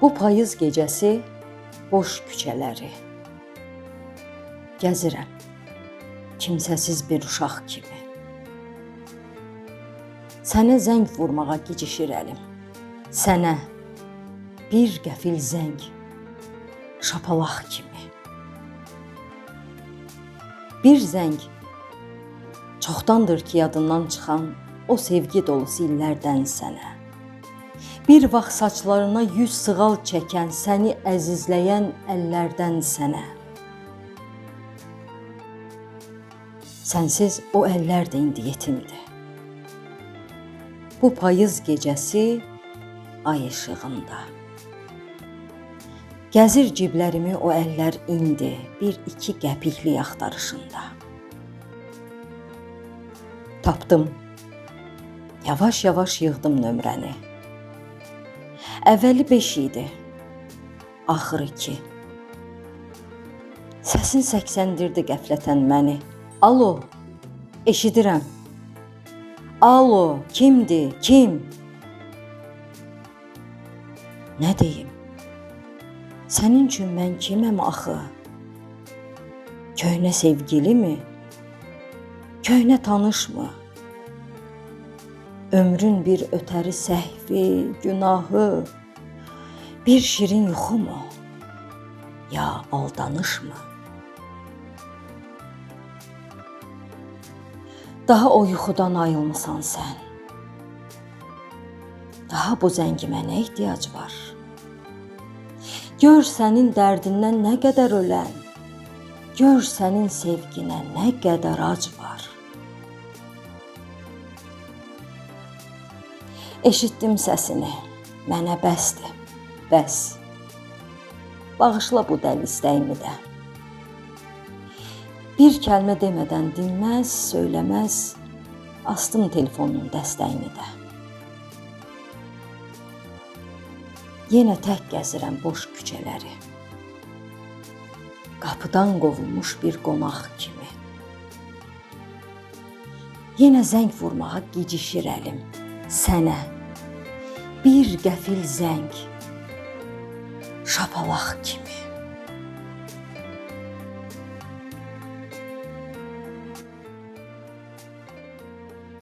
Bu payız gecəsi boş küçələri gəzirəm, kimsəsiz bir uşaq kimi. Sənə zəng vurmağa gecişir əlim. Sənə bir qəfil zəng, şapalaq kimi. Bir zəng çoxdandır ki yadından çıxan o sevgi dolusu illərdən sənə. Bir vaxt saçlarına 100 sığal çəkən, səni əzizləyən əllərdən sənə. Sənsiz o əllər də indi yetimdir. Bu payız gecəsi ay işığında. Gəzir ciblərimi o əllər indi bir iki qəpiklik axtarışında. Tapdım. Yavaş-yavaş yığdım nömrəni. Əvvəli 5 idi, axırı 2. Səsin səksəndirdi qəflətən məni. Alo, eşidirəm. Alo, kimdir, kim? Nə deyim? Sənin üçün mən kiməm axı? Köhnə sevgili mi? Köhnə tanış mı? Ömrün bir ötəri səhvi, günahı, bir şirin yuxu mu? Ya aldanış mı? Daha o yuxudan ayılmısan sən. Daha bu zəngimə nə ehtiyac var? Gör sənin dərdindən nə qədər ölən, gör sənin sevginə nə qədər ac var. Eşitdim səsini, mənə bəsdir, bəs. Bağışla bu dəli istəyimi də. Bir kəlmə demədən dinməz, söyləməz, astım telefonun dəstəyini də. Yenə tək gəzirəm boş küçələri. Qapıdan qovulmuş bir qonaq kimi. Yenə zəng vurmağa gecişir əlim. Sənə bir qəfil zəng, şapalaq kimi.